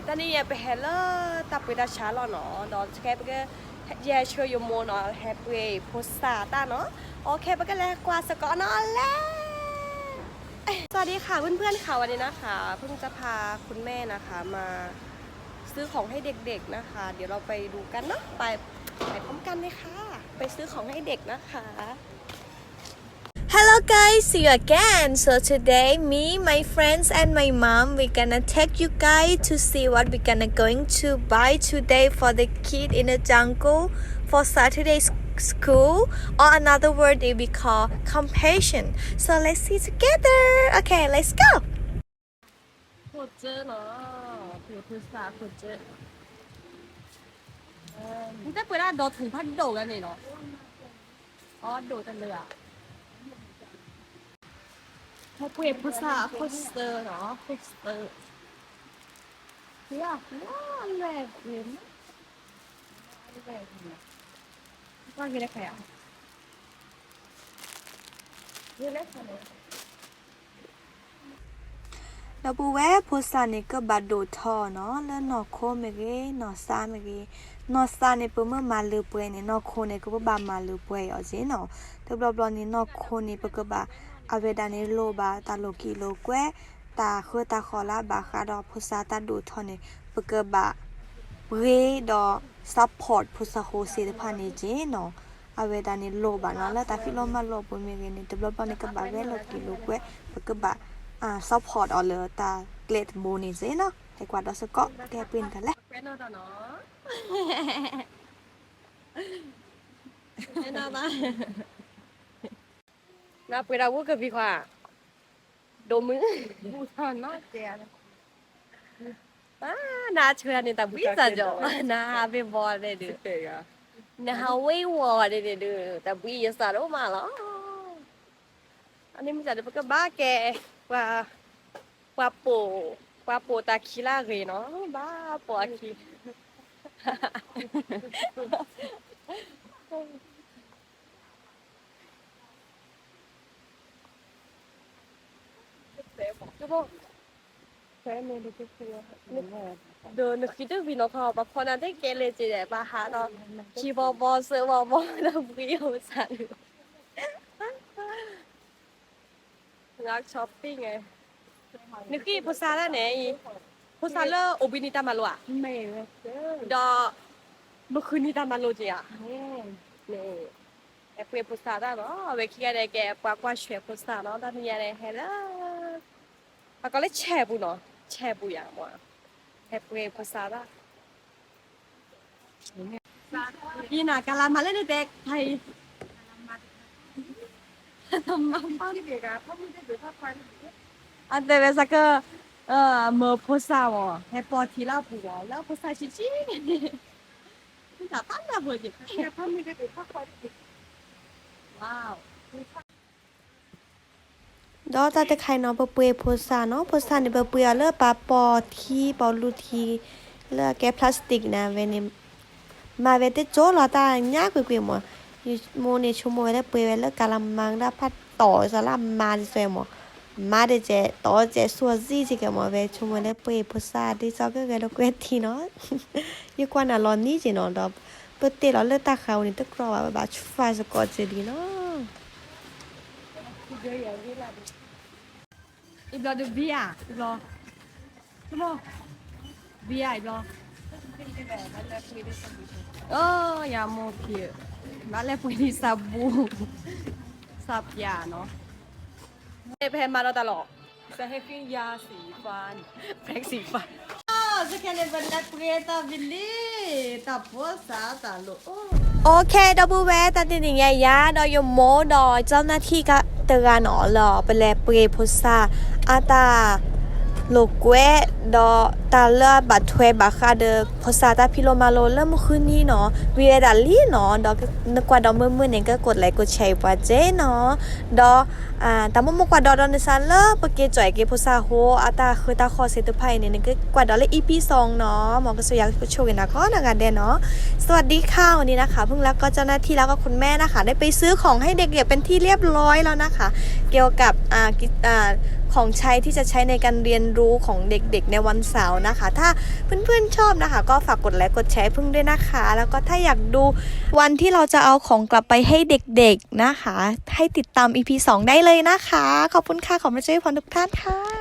တနံၤအံၤပဟဲလၢတၢ်ပှ့ၤတၢ်ဆါလီၤနီၤ, ဒီးခဲပက ယဲဆှၢယမိၢ်နီၤ ဟဲပှ့ၤဖိစၢ်တၢ်နီၤ. အခဲပကလဲၤကွၢ်စ့ၢ်ကီးနီၤလဲၣ်. สวัสดีค่ะเพื่อนๆค่ะ วันนี้นะคะเพิ่งจะพาคุณแม่นะคะมาซื้อของให้เด็กๆนะคะ เดี๋ยวเราไปดูกันเนาะ ไปไปพร้อมกันเลยค่ะ ไปซื้อของให้เด็กนะคะ Hello guys, see you again. So today, me, my friends, and my mom, we're gonna take you guys to see what we're gonna going to buy today for the kid in the jungle for Saturday s- school, or another word that we call compassion. So let's see together. Okay, let's go. ခိၣ်စၢနီၤ, ခိၣ်စၢ, ခိၣ်စၢ. နတပှ့ၤဒၣ်ဒီထူၣ်ဖးဒိၣ်ဝဲန့ၣ်နီၤ, အဒိၣ်တလၢာ်ဧါ. ဟဲပှ့ၤဖိစၢ်အခိၣ်စၢနီၤ, ခိၣ်စၢ. ဒီပုၢ်ဝဲၢ် ဖိစၢ်န့ၣ် ကဘၣ်ဒိၣ်ထီၣ်နီၤ လၢနီၢ်ခိမ့ၢ်ဂ့ၤ နီၢ်သးမ့ၢ်ဂ့ၤ. နီၢ်သးန့ၣ် ပမ့ၢ်မၤလၢပှဲၤန့ၣ် နီၢ်ခိန့ၣ် ကဘၣ်မၤလၢပှဲၤအီၤက့နီၤ. တဘျီဘျီန့ၣ် နီၢ်ခိန့ၣ် ပကဘၣ် အဝဲဒၣ်န့ၣ်လိၣ်ဘၣ်တၢ်လိာ်က့ၤလိာ်ကွဲ တၢ်ဃၢတၢ်ဃီၤလၢအဘၣ်ဃးဒီး ဖိစၢ်တၢ်ဒိၣ်ထီၣ်န့ၣ် ပကဘၣ်ပှ့ၤဒီး support ဖိစၢ်ဃိစ့တဖၣ်န့ၣ်က့နီၤ. အဝဲဒၣ်န့ၣ်လိၣ်ဘၣ်နီၤ လၢတၢ်ဖံးလိမၤလိပူၤမ့ၢ်ဂ့ၤန့ၣ် တဘျီဘျီန့ၣ် ကဘၣ်ဝဲလိာ်က့ၤလိာ်ကွဲ ပကဘၣ် support အီၤလၢတၢ်ကျဲတဘိန့ၣ်က့နီၤ. ဟဲကွၢ်ဒီးစ့ၢ်ကီး ကဟဲပှ့ၤန့ၢ်တၢ်လဲၣ်. နပှ့ၤတၢ်ဝူကဘံခွါ, ဒိၣ်မုၢ်, နဆှၢန့ၣ်တၢ်ဘှံးစၢ်ကီး, နဟးဝ့ၤဝီၤန့ၣ်ဒုး, နဟးဝ့ၤဝီၤန့ၣ်ဒုး တၢ်ဘှံးယစၢ်ဒိၣ်မးလီၤ. အန့ၣ်မ့ၢ်စၢ်ဒုး ပကဘၣ်ကဲ ပှၤ, ပှၤပိာ်, ပှၤပိာ်တၢ်ခံလၢအဂ့ၤနီၤ, ဘၣ်ပိာ်အခံ ဒီးနဃံတဝံၤနီၢ်ခီ ပှၤဖီၣ်နၤတကဲလၢၤက့ဒီး ပှၤဟးဒီး ခံဘီဘီ သၢဘီဘီ ဒီးဘှံးဖိစၢ်ဒုး ငါ shopping နဃံဖိစၢ်ဒၣ်န့ၣ်, ဖိစၢ်လၢအိၣ်ဘှံးနံၤတၢ်မၤလိဧါ, ဒီး မုၢ်ဃုနံၤတၢ်မၤလိက့ၤဧါ, ဟဲပှ့ၤဖိစၢ်တၢ်နီၤ, အဝဲခံဂၤန့ၣ်ကဲ ပှၤကွၢ်ဆွဲးဖိစၢ်နီၤ, တနံၤညါန့ၣ် ဟဲလၢ ပှၤကိးလၢ ဆဲးပူၤနီၤ, ဆဲးပူၤယၤမ့ၢ်, ဟဲပှ့ၤဖိစၢ်တၢ် ယနၤ ကလၤမၤလၢနတဲခါအံၤ, အတဲဝဲစ့ၢ်ကီး, မ့ၢ်ဖိစၢ်မ့ၢ် ဟဲပိာ်ထံလၢအပူၤမ့ၢ် လၢဖိစၢ်ဆံးဆံးန့ၣ်, တၢ်ဖးနၢ်ဖိက့ၤ, ဒီးတၢ်တခါအံၤနီၤ ပပှ့ၤဖိစၢ်နီၤ, ဖိစၢ်န့ၣ် ပပှ့ၤအီၤလၢပှၤပိာ်ထံ ပိာ်လူထံ လၢအကဲ plastic န့ၣ် အဝဲန့ၣ် မၤဝဲတကၠိလီၤ တၢ်ညါကွ့ၢ်ကွ့ၢ်မ့ၢ်, ယမိၢ်န့ၣ် ဆိကမိၣ်ဝဲလၢပှ့ၤဝဲလၢကလၤမါ ဒၣ်ဖးတီၤစၢလၢအမါတစဲးမ့ၢ်, မါတစဲး တီၤတစဲး စီၤစံၣ်စ့ၢ်ကီးမ့ၢ်, ဝဲဆိကမိၣ်လၢပှ့ၤဖိစၢ် ဒ်သိးကဂဲၤလိာ်ကွဲထံနီၤ, ယကွၢ်နၤလီၤနံၤက့ၤနီၤ, ဒီး ပတ့ၢ်လီၤလၢတၢ်ဃၤအူန့ၣ် တကြီဘၣ် ဘၣ်ဆှၢစ့ၢ်ကီးက့ၤလံနီၤ. အံၤဘျီဒုးဘံဧါ, အံၤဘျီ, ဘံဧါအံၤဘျီ, ယမိၢ်ခံ, ဘၣ်လဲၤပှ့ၤဒံးစဘူး, စပျၢ်နီၤ, ပဟဲမၤဒီးတၢ်လီၤ, ပဟဲဃ့ယၤစံးဖါ, ဖဲစံးဖါ စခဲန့ၣ် ပလဲၤပှ့ၤတၢ်ဘံလံ, တၢ်ဖိစၢ်တၢ်လိၤ OK ဒီပုၢ်ဝဲၢ် တၢ်တနံၤညါ ယၤဒီးယမိၢ်ဒီး เจ้าหน้าที่ တဂၤနီၤလၢ ပလဲၤပှ့ၤဖိစၢ် အတၢ်လိာ်ကွဲ ဒီးတၢ်လၢအဘၣ်ထွဲဘၣ်ဃးဒီး ဖိစၢ်တၢ်ဖံးလိမၤလိလၢမုၢ်ဃုနံၤနီၤ ဝံၤဝဲဒၣ်လံနီၤ ဒီးနကွၢ်ဒီးမုာ်မုာ်န့ၣ် က กดไลค์ กดแชร์ ပှၤစ့နီၤ ဒီး တၢ်မိၢ်မိၢ်ကွၢ်ဒီးဒီးနစၢ်လၢပက့ၤကွၢ်က့ၤဖိစၢ်အဃိ အတၢ်ဃၢတၢ်ဃီစ့တဖၣ်အံၤန့ၣ် နကကွၢ်ဒီးလၢ EP စံးနီၤ မ်ကစၢ်ယွၤကဆိၣ်ဂ့ၤနၤကိးနီၢ်ဂၤဒဲးနီၤ สวัสดีค่ะ วันนี้นะคะ เพิ่งแล้วก็เจ้าหน้าที่แล้วก็คุณแม่นะคะ ได้ไปซื้อของให้เด็กๆเป็นที่เรียบร้อยแล้วนะคะ เกี่ยวกับอ่ากิจอ่าของใช้ที่จะใช้ในการเรียนรู้ของเด็กๆในวันเสาร์นะคะ นะคะ ถ้าเพื่อนๆชอบนะคะ ก็ฝากกดไลค์กดแชร์ให้พึ่งด้วยนะคะ แล้วก็ถ้าอยากดูวันที่เราจะเอาของกลับไปให้เด็กๆนะคะ ให้ติดตาม อีพีสอง ได้เลยนะคะ ขอบคุณค่ะ ขอพระเจ้าอวยพรทุกท่านค่ะ